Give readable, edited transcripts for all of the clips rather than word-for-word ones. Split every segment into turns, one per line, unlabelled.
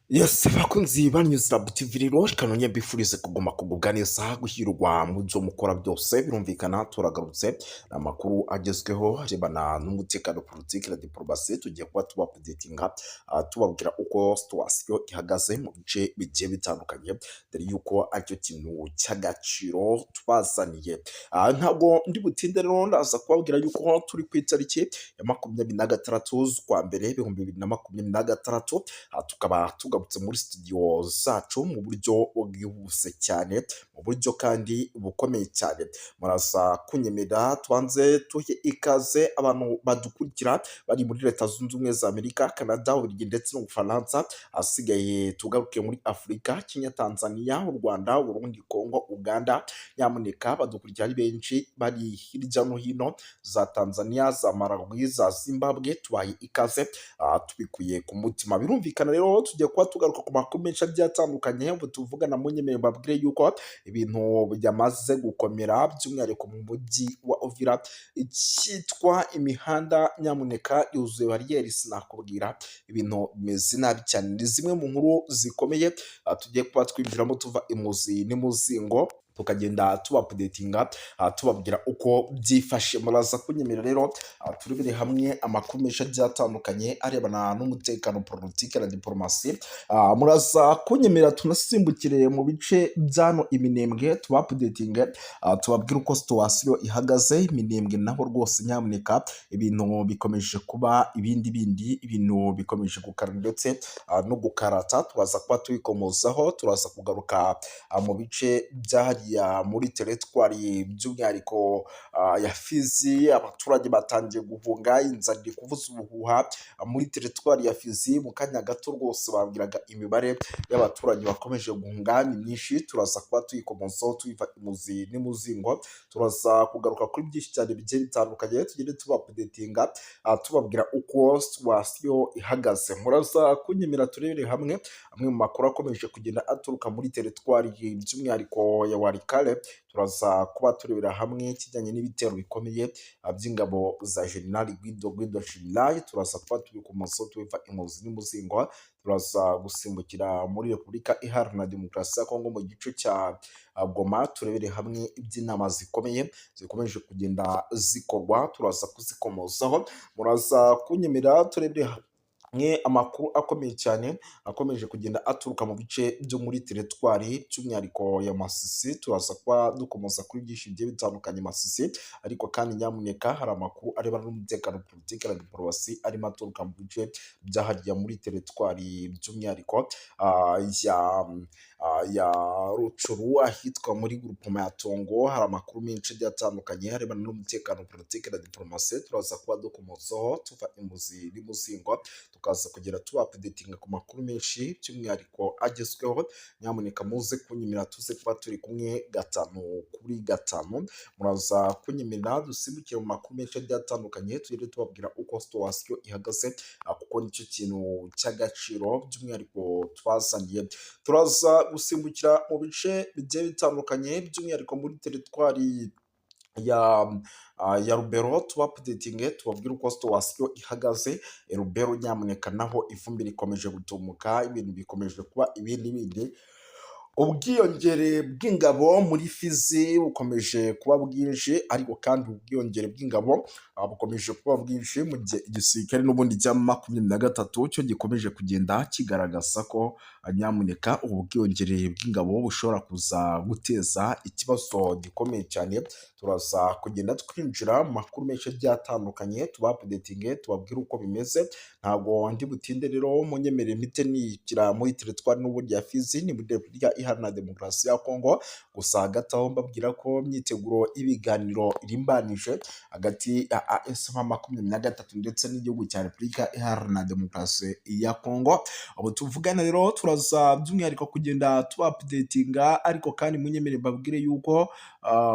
Yes, bakunzi ba News Lab TV rero, reka nongere mbifurize kuguma kugubwa neza, guhirwa mu byo mukora byose. Birumvikana turagarutse, amakuru agezweho arebana n'umutekano, politiki na diplomasi. Tugiye kuba tubaupdatinga, tubabwira uko situation ihagaze mu bice bigiye bitandukanye, dore yuko aricyo kintu cy'agaciro tubazaniye. Ntabwo ndi butinde rero, ndaza kubabwira yuko turi ku itariki ya 26 z'ukwa mbere 2026, tukaba tugarutse muri studio zacu mu buryo bwihuse cyane, mu buryo kandi bukomeye cyane. Muraza kunyemera tubanze tuhe ikaze abantu badukurikira bari muri Leta Zunze Ubumwe za Amerika, Canada, Ububiligi ndetse n'Ubufaransa. Ahasigaye tugaruke muri Afurika: Kenya, Tanzania, u Rwanda, Burundi, Congo, Uganda. Nyamuneka badukurikira ari benshi bari hirya no hino, za Tanzania, za Malawi, za Zimbabwe, tubaye ikaze tubikuye ku mutima. Birumvikana rero tugiye kuba tugaruka ku makuru menshi agiye atandukanye. Ubu tuvugana, munyemerere mbabwire yuko ibintu byamaze gukomera, by'umwihariko mu mujyi wa Uvira. Icyitwa imihanda nyamuneka yuzuye bariyeri, sinakubwira, ibintu bimeze nabi cyane. Ni zimwe mu nkuru zikomeye tugiye kuba twinjiramo tuva imuzi n'imuzingo, tukagenda tubaupdatinga, tubabwira uko byifashe. Muraza kunyemera rero turebere hamwe amakuru menshi agiye atandukanye arebana n'umutekano, politiki na diplomasi. Muraza kunyemera tunasimbukire mu bice byano iminembwe, tubaupdatinge, tubabwire uko situation ihagaze Iminembwe. Naho rwose nyamuneka ibintu bikomeje kuba ibindi bindi, ibintu bikomeje gukara ndetse no gukarata, turaza kuba tubikomozaho. Turaza kugaruka mu bice byahariye muri teritwari, by'umwihariko ya Fizi. Abaturage batangiye guhunga, inzara iri kuvuza ubuhuha muri teritwari ya Fizi. Mu kanya gato rwose babwiraga imibare y'abaturage bakomeje guhunga ni myinshi, turaza kuba tuyikomozaho tuyiva imuzi n'imuzingo. Turaza kugaruka kuri byinshi cyane bigiye bitandukanye, tugende tubaupdatinga, tubabwira uko situation ihagaze. Muraza kunyemera turebere hamwe amwe mu makuru akomeje kugenda aturuka muri teritwari, by'umwihariko ya Walikale. Turaza kuba turebera hamwe ikijyanye n'ibitero bikomeye by'ingabo za General Guido Guido Shimiray, turaza kuba tubikomozaho tubiva imuzi n'imuzingo. Turaza gusimbukira muri Repubulika Iharanira Demokarasi ya Kongo mu gice cya Goma, turebere hamwe iby'inama zikomeye zikomeje kugenda zikorwa, turaza kuzikomozaho. Muraza kunyemera turebere hamwe amakuru akomeye cyane akomeje kugenda aturuka mu bice byo muri teritwari, by'umwihariko ya Masisi. Turaza kuba dukomoza kuri byinshi bigiye bitandukanye Masisi, ariko kandi nyamuneka hari amakuru arebana n'umutekano, politiki na diporomasi arimo aturuka mu bice byahariya muri teritwari, by'umwihariko ya Rutshuru, ahitwa muri groupement ya Tongo. Hari amakuru menshi agiye atandukanye arebana n'umutekano, politiki na diporomasi, turaza kuba dukomozaho tuva imuzi n'imuzingo, tukaza kugera tubaupdatinga ku makuru menshi by'umwihariko agezweho. Nyamuneka muze kunyemera tuze kuba turi kumwe gatanu kuri gatanu. Muraza kunyemera dusimbukire mu makuru menshi agiye atandukanye, tugende tubabwira uko situation ihagaze, kuko nicyo kintu cy'agaciro by'umwihariko twazaniye. Turaza gusimbukira mu bice bigiye bitandukanye, by'umwihariko muri teritwari ya Rubero, tubaupdatinge tubabwire uko situation ihagaze Rubero. Nyamuneka naho ivumbi rikomeje gutumuka, ibintu bikomeje kuba ibindi bindi. Ubwiyongere bw'ingabo muri Fizi bukomeje kuba bwinshi, ariko kandi ubwiyongere bw'ingabo bukomeje kuba bwinshi mu gihe igisirikare n'ubundi cya 23 cyo gikomeje kugenda kigaragaza ko nyamuneka ubu bwiyongere bw'ingabo bushobora kuza guteza ikibazo gikomeye cyane. Turaza kugenda twinjira mu makuru menshi agiye atandukanye, tubaupdatinge, tubabwire uko bimeze. Ntabwo ndi butinde rero, munyemerere mpite nikira muri teritwari n'ubundi ya Fizi, ni muri Repubulika Iharanira Demokarasi ya Kongo. Gusa hagati aho mbabwira ko imyiteguro y'ibiganiro irimbanije hagati ya AFC M23 ndetse n'igihugu cya Repubulika Iharanira Demokarasi ya Kongo. Ubu tuvugana rero turaza by'umwihariko kugenda tubaupdatinga, ariko kandi munyemerere mbabwire yuko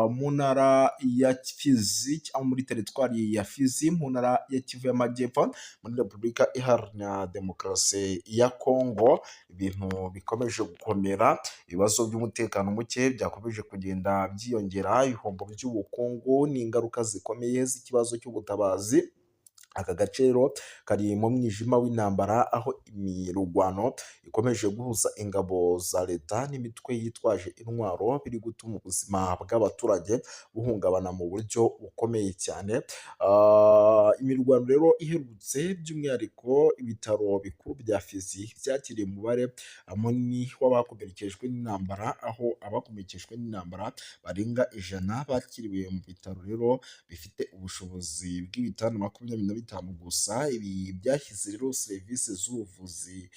mu ntara ya Fizi cyangwa muri teritwari ya Fizi, mu ntara ya Kivu y'Amajyepfo, muri Repubulika Iharanira Demokarasi ya Kongo, ibintu bikomeje gukomera. Ibibazo by'umutekano muke byakomeje kugenda byiyongera, ibihombo by'ubukungu n'ingaruka zikomeye z'ikibazo cy'ubutabazi. Aka gace rero kari mu mwijima w'intambara, aho imirwano ikomeje guhuza ingabo za leta n'imitwe yitwaje intwaro, biri gutuma ubuzima bw'abaturage buhungabana mu buryo bukomeye cyane. Imirwano rero iherutse, by'umwihariko ibitaro bikuru bya Fizi byakiriye umubare munini w'abakomerekejwe n'intambara, aho abakomerekejwe n'intambara barenga 100 bakiriwe mu bitaro rero bifite ubushobozi bw'ibitanda 25 gusa. Ibi byashyize rero serivisi z'ubuvuzi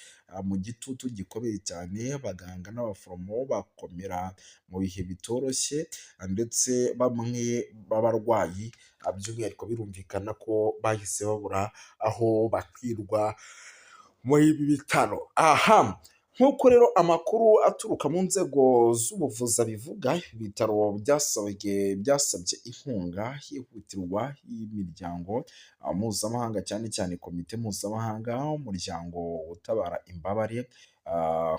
mu gitutu gikomeye cyane, abaganga n'abaforomo bakomera mu bihe bitoroshye, ndetse bamwe b'abarwayi by'umwihariko birumvikana ko bahise babura aho bakwirwa muri ibi bitaro. Aha nk'uko rero amakuru aturuka mu nzego z'ubuvuzi abivuga, ibitaro byasabye inkunga yihutirwa y'imiryango mpuzamahanga, cyane cyane komite mpuzamahanga, umuryango utabara imbabare,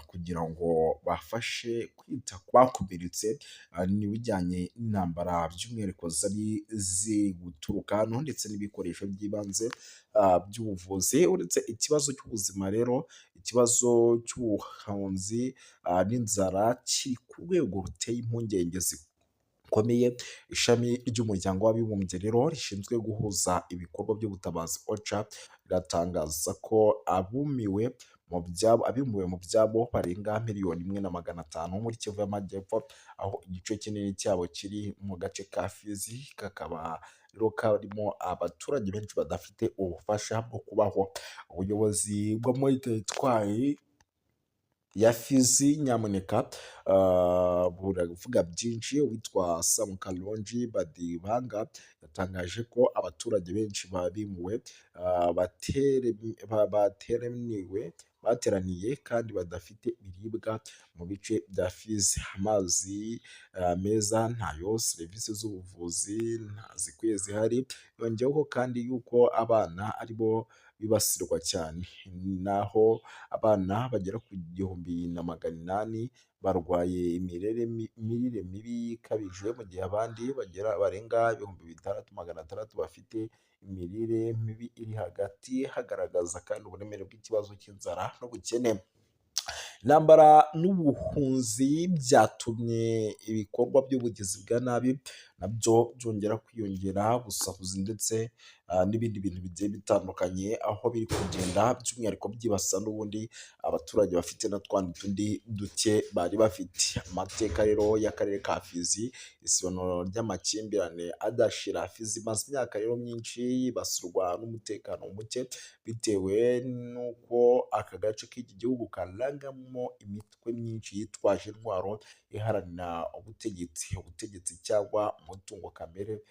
kugira ngo bafashe kwita ku bakomeretse n'ibijyanye n'intambara, by'umwihariko zari ziri guturuka hano, ndetse n'ibikoresho by'ibanze by'ubuvuzi. Uretse ikibazo cy'ubuzima rero, ikibazo cy'ubuhunzi n'inzara kiri ku rwego ruteye impungenge zikomeye. Ishami ry'umuryango w'abibumbye rero rishinzwe guhuza ibikorwa by'ubutabazi, OCHA, riratangaza ko abimuwe mu byabo barenga 1,500,000 muri Kivu y'Amajyepfo, aho igice kinini cyabo kiri mu gace ka Fizi, kakaba rero karimo abaturage benshi badafite ubufasha bwo kubaho. Ubuyobozi bwo muri teritwari ya Fizi nyamuneka buravuga byinshi. Uwitwa Sam Kalonji Badibanga yatangaje ko abaturage benshi babimuwe bateraniwe bateraniye kandi badafite ibiribwa mu bice bya Fizi. Amazi meza ntayo, serivisi z'ubuvuzi ntazikwiye zihari. Yongeyeho kandi yuko abana aribo bibasirwa cyane, naho abana bagera ku 1800 barwaye imirire mibi ikabije, mu gihe abandi bagera barenga 6600 bafite imirire mibi iri hagati, hagaragaza kandi uburemere bw'ikibazo cy'inzara n'ubukene. Intambara n'ubuhunzi byatumye ibikorwa by'ubugizi bwa nabi nabyo byongera kwiyongera, ubusahuzi ndetse n'ibindi bintu bigiye bitandukanye, aho biri kugenda by'umwihariko byibasa n'ubundi abaturage bafite na twa tundi duke bari bafite. Amateka rero y'akarere ka Fizi, isobanuro ry'amakimbirane adashira. Fizi imaze imyaka rero myinshi yibasirwa n'umutekano muke, bitewe n'uko aka gace k'iki gihugu karangamo imitwe myinshi yitwaje intwaro iharanira ubutegetsi cyangwa umutungo kamere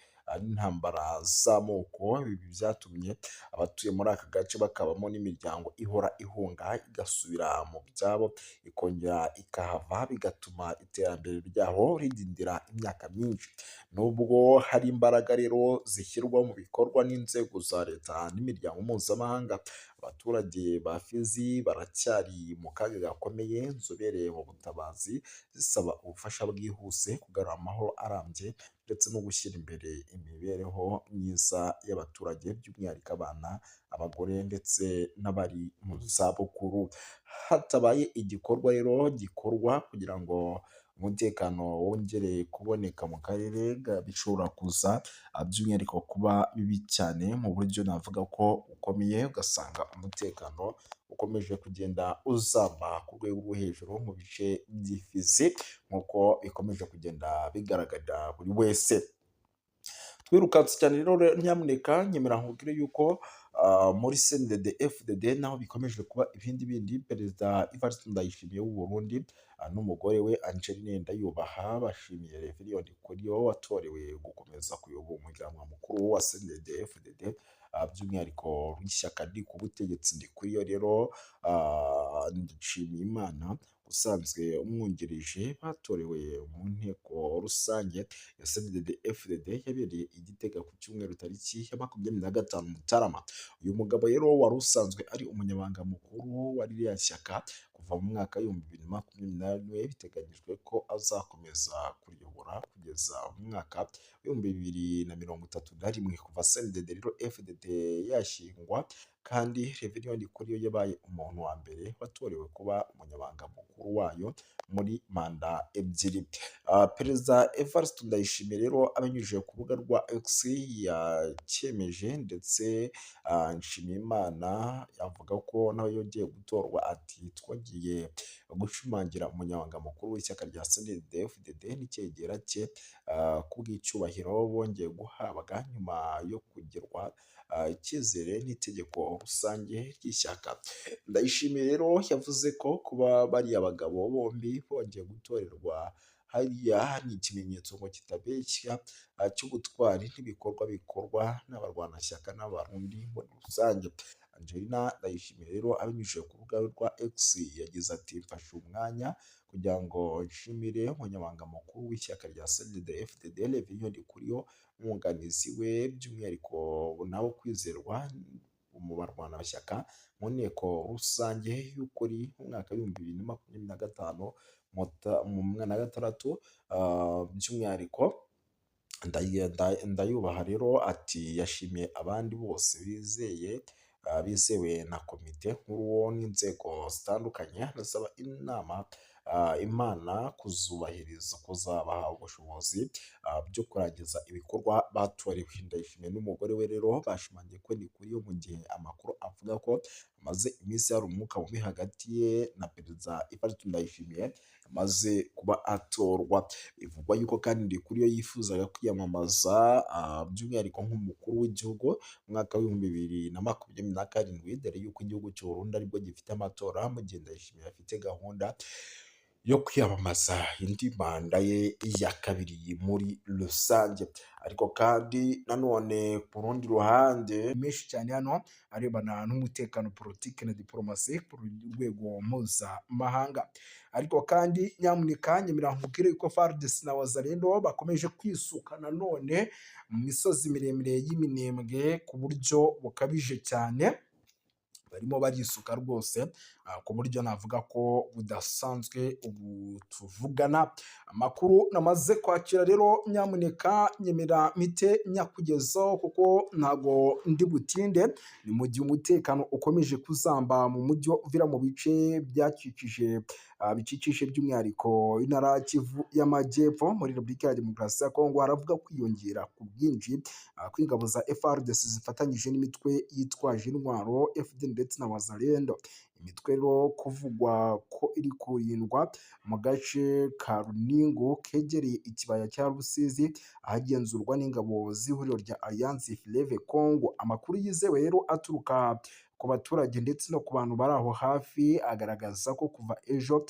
n'intambara z'amoko. Ibi byatumye abatuye muri aka gace bakabamo n'imiryango ihora ihunga igasubira mu byabo ikongera ikahava, bigatuma iterambere ryaho ridindira imyaka myinshi. Nubwo hari imbaraga rero zishyirwa mu bikorwa n'inzego za leta n'imiryango mpuzamahanga, abaturage ba Fizi baracyari mu kaga gakomeye. Inzobere mu butabazi zisaba ubufasha bwihuse kugarura amahoro arambye ndetse no gushyira imbere imibereho myiza y'abaturage, by'umwihariko abana, abagore ndetse n'abari mu zabukuru. Hatabaye igikorwa rero gikorwa kugira ngo umutekano wongere kuboneka mu karere, bishobora kuza by'umwihariko kuba bibi cyane mu buryo navuga ko bukomeye, ugasanga umutekano ukomeje kugenda uzamba ku rwego rwo hejuru mu bice by'i Fizi, nk'uko bikomeje kugenda bigaragarira buri wese. Twirukanse cyane rero, nyamuneka nyemera nkubwire yuko muri CNDD FDD naho bikomeje kuba ibindi bindi. Perezida Evariste Ndayishimiye w'u Burundi n'umugore we Angeline Ndayubaha bashimiye Reverien Ndikuriyo watorewe gukomeza kuyobora umuryango mukuru wa CNDD FDD, by'umwihariko w'ishyaka riri ku butegetsi. Ndikuriyo rero Nshimiyimana usanzwe umwungirije batorewe mu nteko rusange ya CNDD FDD yabereye i Gitega ku cyumweru tariki ya 25 Mutarama. Uyu mugabo rero wari usanzwe ari umunyamabanga mukuru wa ririya shyaka kuva mu mwaka w'2021, biteganyijwe ko azakomeza kuriyobora kugeza mu mwaka w'2031. Kuva CNDD rero FDD komite yashingwa, kandi Reverien Ndikuriyo yabaye umuntu wa mbere watorewe kuba umunyamabanga mukuru wayo muri manda ebyiri. Perezida Evariste Ndayishimiye rero abinyujije ku rubuga rwa X yakemeje, ndetse Nshimiyimana avuga ko nawe yongeye gutorwa, ati: "Twagiye gushimangira umunyamabanga mukuru w'ishyaka rya CNDD-FDD n'icyegera cye kubw'icyubahiro bongeye guhabwa nyuma yo kugerwa icyizere n'itegeko rusange ry'ishyaka." Ndayishimiye rero yavuze ko kuba bariya bagabo bombi bongeye gutorerwa hariya ni ikimenyetso ngo kitabeshya cy'ubutwari n'ibikorwa bikorwa n'abarwanashyaka n'Abarundi muri rusange. Angelina Ndayishimiye rero abinyujije ku rubuga rwa X yagize ati: "Mfashe umwanya kugira ngo nshimire umunyamabanga mukuru w'ishyaka rya CNDD-FDD Reverien Ndikuriyo, umwunganizi we by'umwihariko nawe kwizerwa mu barwanashyaka mu nteko rusange y'ukuri mu mwaka w'2025 na gatandatu by'umwihariko ndayubaha." Rero ati yashimiye abandi bose bizeye, bizewe na komite nkuru n'inzego zitandukanye, anasaba inama Imana kuzubahiriza, kuzabaha ubushobozi byo kurangiza ibikorwa batorewe. Ndayishimiye n'umugore we rero bashimangiye ko Ndikuriyo, mu gihe amakuru avuga ko amaze iminsi hari umwuka mubi hagati ye na Perezida Evariste Ndayishimiye amaze kuba atorwa. Bivugwa yuko kandi Ndikuriyo yifuzaga kwiyamamaza by'umwihariko nk'umukuru w'igihugu mu mwaka w'2027, dore yuko igihugu cy'u Burundi aribwo gifite amatora, mu gihe Ndayishimiye afite gahunda yo kwiyamamaza indi manda ye ya kabiri muri rusange. Ariko kandi nanone ku rundi ruhande
menshi cyane hano arebana n'umutekano, politiki na diporomasi ku rwego mpuzamahanga. Ariko kandi nyamuneka nyemera nkubwire yuko FARDC na Wazalendo bakomeje kwisuka nanone mu misozi miremire y'Iminembwe ku buryo bukabije cyane. Barimo barisuka rwose ku buryo navuga ko budasanzwe ubu tuvugana. Amakuru namaze kwakira rero, nyamuneka nyemera mpite nyakugezaho kuko ntago ndi butinde. Ni mu gihe umutekano ukomeje kuzamba mu mujyi wa Uvira, mu bice byakikije, bikikije by'umwihariko intara Kivu y'Amajyepfo muri Repubulika ya Demokarasi ya Kongo, haravuga kwiyongera ku bwinshi kw'ingabo za FARDC zifatanyije n'imitwe yitwaje intwaro FDN ndetse na Wazalendo. Imitwe rero kuvugwa ko iri kurindwa mu gace ka Runingo kegereye ikibaya cya Rusizi, ahagenzurwa n'ingabo z'ihuriro rya Alliance Fleuve Congo. Amakuru yizewe rero aturuka ku baturage ndetse no ku bantu bari aho hafi agaragaza ko kuva ejo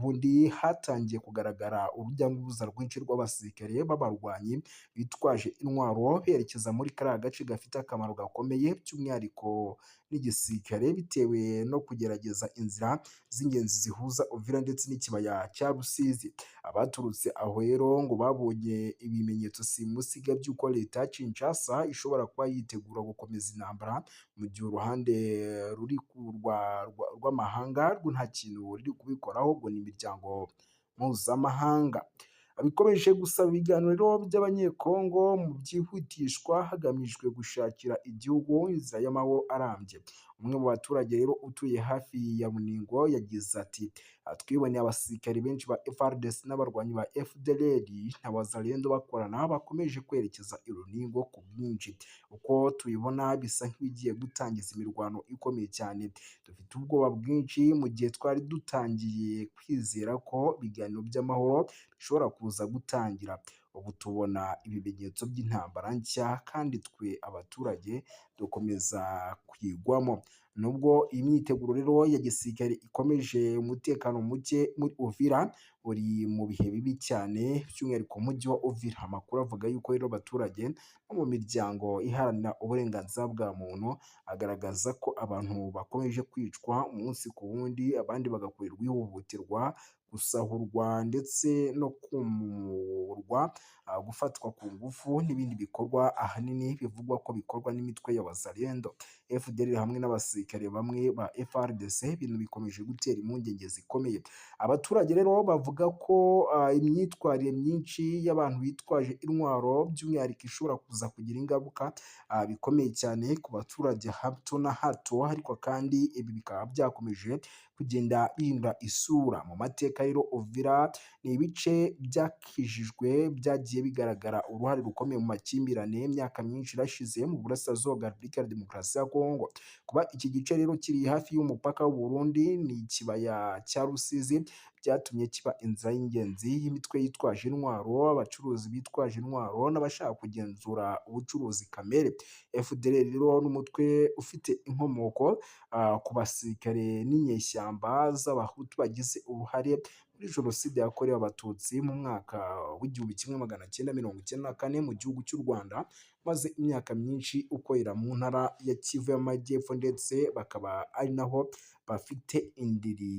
bundi hatangiye kugaragara urujya n'uruza rwinshi rw'abasirikare b'abarwanyi bitwaje intwaro berekeza muri kariya gace gafite akamaro gakomeye by'umwihariko n'igisirikare, bitewe no kugerageza inzira z'ingenzi zihuza Uvira ndetse n'ikibaya cya Rusizi. Abaturutse aho rero ngo babonye ibimenyetso simusiga by'uko leta ya Kinshasa ishobora kuba yitegura gukomeza intambara, mu gihe uruhande ruri rw'amahanga rwo nta kintu ruri kubikoraho, ngo ni imiryango mpuzamahanga. Bikomeje gusaba ibiganiro by'Abanyekongo mu byihutishwa hagamijwe gushakira igihugu inzira y'amahoro arambye. Umwe mu baturage rero utuye hafi ya Runingo yagize ati: "Twiboneye abasirikari benshi ba FARDC n'abarwanyi ba FDLR na Wazalendo bakorana bakomeje kwerekeza i Runingo ku bwinshi. Uko tubibona bisa nk'ibigiye gutangiza imirwano ikomeye cyane. Dufite ubwoba bwinshi mu gihe twari dutangiye kwizera ko ibiganiro by'amahoro bishobora kuza gutangira. Ubu tubona ibimenyetso by'intambara nshya kandi twe abaturage dukomeza kuyigwamo." Nubwo iyi myiteguro rero ya gisirikare ikomeje, umutekano muke muri Uvira uri mu bihe bibi cyane, by'umwihariko umujyi wa Uvira. Amakuru avuga yuko rero abaturage bo mu miryango iharanira uburenganzira bwa muntu agaragaza ko abantu bakomeje kwicwa umunsi ku wundi, abandi bagakorerwa ihohoterwa, gusahurwa ndetse no kumurwa, gufatwa ku ngufu n'ibindi bikorwa ahanini bivugwa ko bikorwa n'imitwe ya Wazalendo, FDLR hamwe n'abasirikare bamwe ba FARDC, ibintu bikomeje gutera impungenge zikomeye. Abaturage rero bavuga Bavuga ko imyitwarire myinshi y'abantu bitwaje intwaro by'umwihariko ishobora kuza kugira ingaruka bikomeye cyane ku baturage hato na hato, ariko kandi ibi bikaba byakomeje kugenda bihindura isura. Mu mateka rero, Uvira ni ibice byakijijwe byagiye bigaragara uruhare rukomeye mu makimbirane y'imyaka myinshi irashize mu burasirazuba bwa Repubulika ya Demokarasi ya Kongo. Kuba iki gice rero kiri hafi y'umupaka w'u Burundi ni ikibaya cya Rusizi, byatumye kiba inzira y'ingenzi y'imitwe yitwaje intwaro, abacuruzi bitwaje intwaro n'abashaka kugenzura ubucuruzi kamere. FDLR rero n'umutwe ufite inkomoko ku basirikare n'inyeshyamba z'Abahutu bagize uruhare muri Jenoside yakorewe Abatutsi mu mwaka w'1994 mu gihugu cy'u Rwanda, maze imyaka myinshi ukorera mu ntara ya Kivu y'Amajyepfo, ndetse bakaba ari naho bafite indiri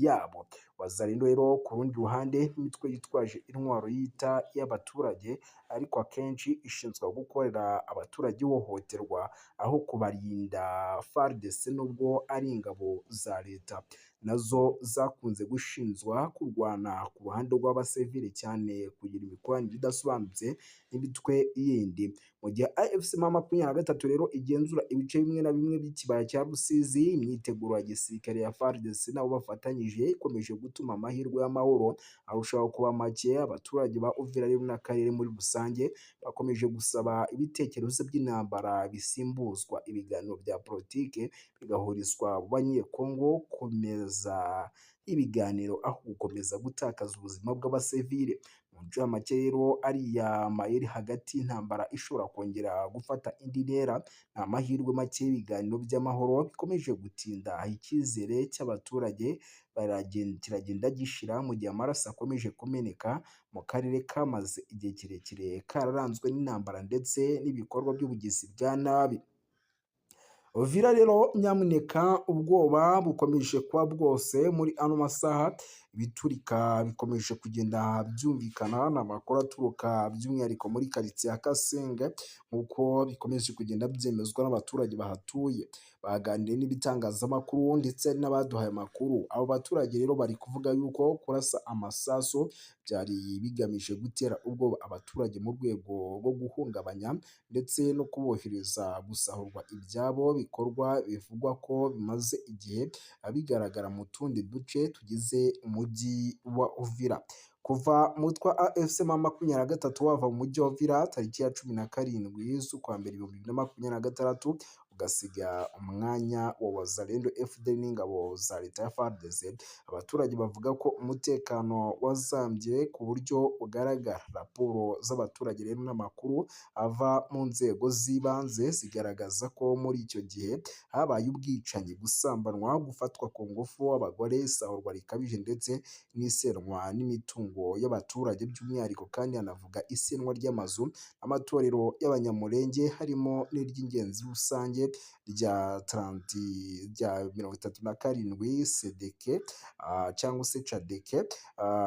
yabo. Wazalendo rero ku rundi ruhande n'imitwe yitwaje intwaro yita iy'abaturage, ariko akenshi ishinzwe gukorera abaturage ihohoterwa aho kubarinda. FARDC, nubwo ari ingabo za leta, nazo zakunze gushinjwa kurwana ku ruhande rw'abasivili cyane, kugira imikoranire idasobanutse n'imitwe yindi. Mu gihe AFC M23 rero igenzura ibice bimwe na bimwe by'ikibaya cya Rusizi, imyiteguro ya gisirikare ya FARDC nabo bafatanyije ikomeje gutuma amahirwe y'amahoro arushaho kuba make. Abaturage ba Uvira rero n'akarere muri rusange bakomeje gusaba ibitekerezo by'intambara bisimbuzwa ibiganiro bya politike, bigahurizwa mu Banyekongo komeza ibiganiro aho gukomeza gutakaza ubuzima bw'abasivile. Mu ncamake rero, ariya mayeri hagati y'intambara ishobora kongera gufata indi ntera, ni amahirwe make y'ibiganiro by'amahoro bikomeje gutinda. Icyizere cy'abaturage kiragenda gishira mu gihe amaraso akomeje kumeneka mu karere kamaze igihe kirekire kararanzwe n'intambara ndetse n'ibikorwa by'ubugizi bwa nabi. Uvira rero nyamuneka, ubwoba bukomeje kuba bwose muri ano masaha, ibiturika bikomeje kugenda byumvikana. Ni amakuru aturuka by'umwihariko muri karitsiye ya Kasenge, nk'uko bikomeje kugenda byemezwa n'abaturage bahatuye baganiriye n'ibitangazamakuru ndetse n'abaduhaye amakuru. Abo baturage rero bari kuvuga yuko kurasa amasasu byari bigamije gutera ubwoba abaturage mu rwego rwo guhungabanya ndetse no kubohereza gusahurwa ibyabo, bikorwa bivugwa ko bimaze igihe bigaragara mu tundi duce tugize umujyi wa Uvira. Kuva umutwe wa AFC M23 wava mu mujyi wa Uvira tariki ya 17 z'ukwa mbere 2026, ugasiga umwanya wa Wazalendo, FDLR n'ingabo za leta ya FARDC, abaturage bavuga ko umutekano wazambye ku buryo bugaragara. Raporo z'abaturage rero n'amakuru ava mu nzego z'ibanze zigaragaza ko muri icyo gihe habaye ubwicanyi, gusambanwa, gufatwa ku ngufu abagore, isahurwa rikabije ndetse n'isenwa n'imitungo y'abaturage. By'umwihariko kandi hanavuga isenwa ry'amazu, amatorero y'Abanyamulenge, harimo n'iry'ingenzi rusange rya taranti rya 37 sedeke cyangwa se cadeke,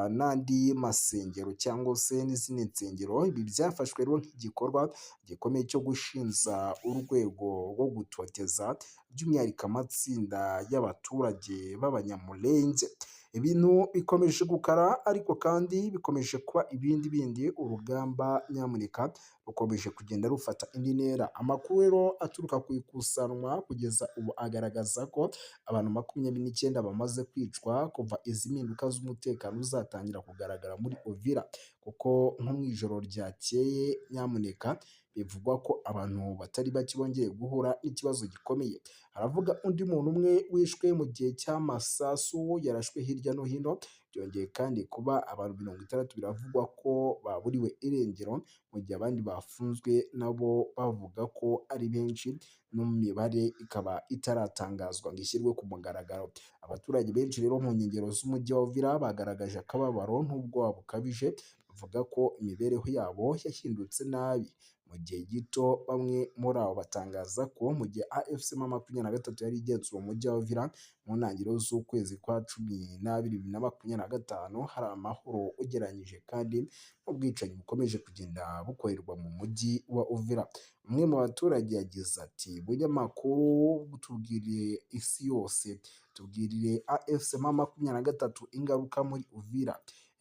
n'andi masengero cyangwa se n'izindi nsengero. Ibi byafashwe rero nk'igikorwa gikomeye cyo gushinza urwego rwo gutoteza by'umwihariko amatsinda y'abaturage b'Abanyamulenge. Ibintu bikomeje gukara, ariko kandi bikomeje kuba ibindi bindi. Urugamba nyamuneka rukomeje kugenda rufata indi ntera. Amakuru rero aturuka ku ikusanwa kugeza ubu agaragaza ko abantu 29 bamaze kwicwa kuva izi mpinduka z'umutekano zatangira kugaragara muri Uvira, kuko nko mu ijoro ryakeye nyamuneka bivugwa ko abantu batari bake bongeye guhura n'ikibazo gikomeye. Haravuga undi muntu umwe wishwe mu gihe cy'amasasu yarashwe hirya no hino. Byongeye kandi kuba abantu 60 biravugwa ko baburiwe irengero, mu gihe abandi bafunzwe nabo bavuga ko ari benshi, n'imibare ikaba itaratangazwa ngo ishyirwe ku mugaragaro. Abaturage benshi rero mu nkengero z'umujyi wa Uvira bagaragaje akababaro n'ubwoba bukabije, bavuga ko imibereho yabo yahindutse nabi mu gihe gito. Bamwe muri abo batangaza ko mu gihe AFC M23 yari igenzura umujyi wa Uvira mu ntangiriro z'ukwezi kwa 12 2025, hari amahoro ugereranyije, kandi n'ubwicanyi bukomeje kugenda bukorerwa mu mujyi wa Uvira. Umwe mu baturage yagize ati: "Bunyamakuru, tubwire isi yose "Tubwirire AFC M23 ingaruka muri Uvira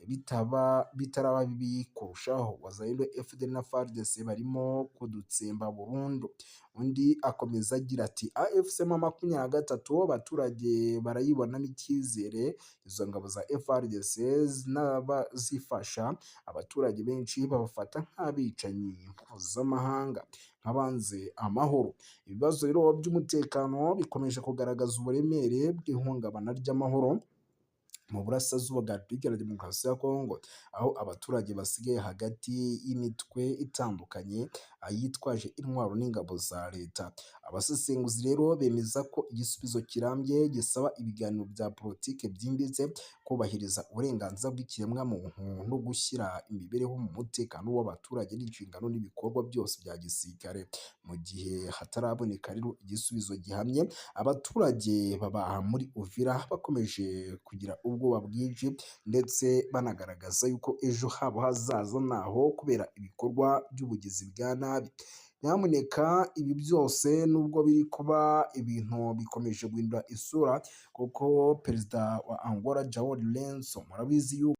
bitaba bitaraba bibi kurushaho. Wazalendo, FDLR na FARDC barimo kudutsemba burundu." Undi akomeza agira ati: "AFC M23 abaturage barayibonamo icyizere. Izo ngabo za FARDC n'abazifasha, abaturage benshi babafata nk'abicanyi mpuzamahanga, nk'abanze amahoro." Ibibazo rero by'umutekano bikomeje kugaragaza uburemere bw'ihungabana ry'amahoro mu burasirazuba bwa Repubulika ya Demokarasi ya Kongo, aho abaturage basigaye hagati y'imitwe itandukanye yitwaje intwaro n'ingabo za leta. Abasesenguzi rero bemeza ko igisubizo kirambye gisaba ibiganiro bya politiki byimbitse, kubahiriza uburenganzira bw'ikiremwamuntu no gushyira imibereho mu mutekano w'abaturage n'inshingano n'ibikorwa byose bya gisirikare. Mu gihe hataraboneka rero igisubizo gihamye, abaturage baba muri Uvira bakomeje kugira ubwoba bwinshi, ndetse banagaragaza yuko ejo habo hazaza naho kubera ibikorwa by'ubugizi bwa nabi. Nyamuneka, ibi byose nubwo biri kuba, ibintu bikomeje guhindura isura, kuko perezida wa Angola, João Lourenço, murabizi yuko